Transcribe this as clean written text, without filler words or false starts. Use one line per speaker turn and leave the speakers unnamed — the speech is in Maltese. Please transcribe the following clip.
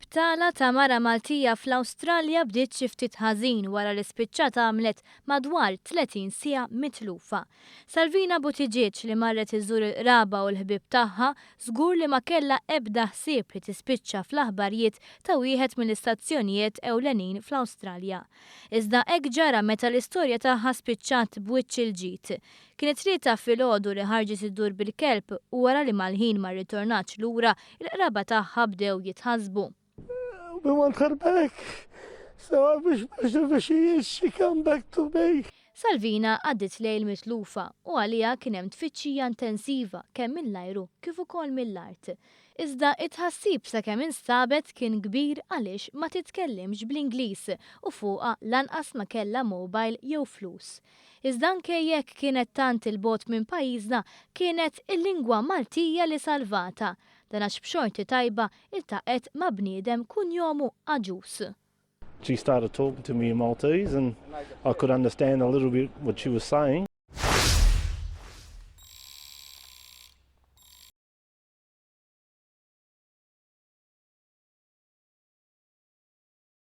Btala ta' mara Maltija fl-Awstralja bdiet xi ftit ħażin wara li spiċċat għamlet madwar 30 siegħa mitlufa. Salvina Buttigieg, li marret iżżur il-qraba u l-ħbieb tagħha, żgur li ma kellha ebda ħsieb li tispiċċa fl-aħbarijiet ta' wieħed mill-istazzjonijiet ewlenin fl-Awstralja. Iżda hekk ġara meta l-istorja tagħha spiċċat b'wiċċ il-ġid. Kienet Tlieta filgħodu li ħarġet iddur bil-kelb u wara li mal-ħin ma rritornatx lura, il-qraba tagħha bdew jitħassbu.
We want her back. So I wish wherever she is, she come back to me.
Salvina għaddiet lejl mitlufa u għaliha kien hemm tfittxija intensiva kemm mill-ajru kif ukoll mill-art. Iżda it-tħassib sakemm instabet kien kbir għaliex ma titkellimx bl-Ingliż u fuqha lanqas ma kellha mobile jew flus. Iżda anke jekk kienet tant 'il bogħod minn pajjiżna, kienet il-lingwa Maltija li salvatha. Dan għax b'xorti tajba iltaqgħet ma' bniedem kunjomu Agius.
She started talking to me in Maltese and I could understand a little bit what she was saying.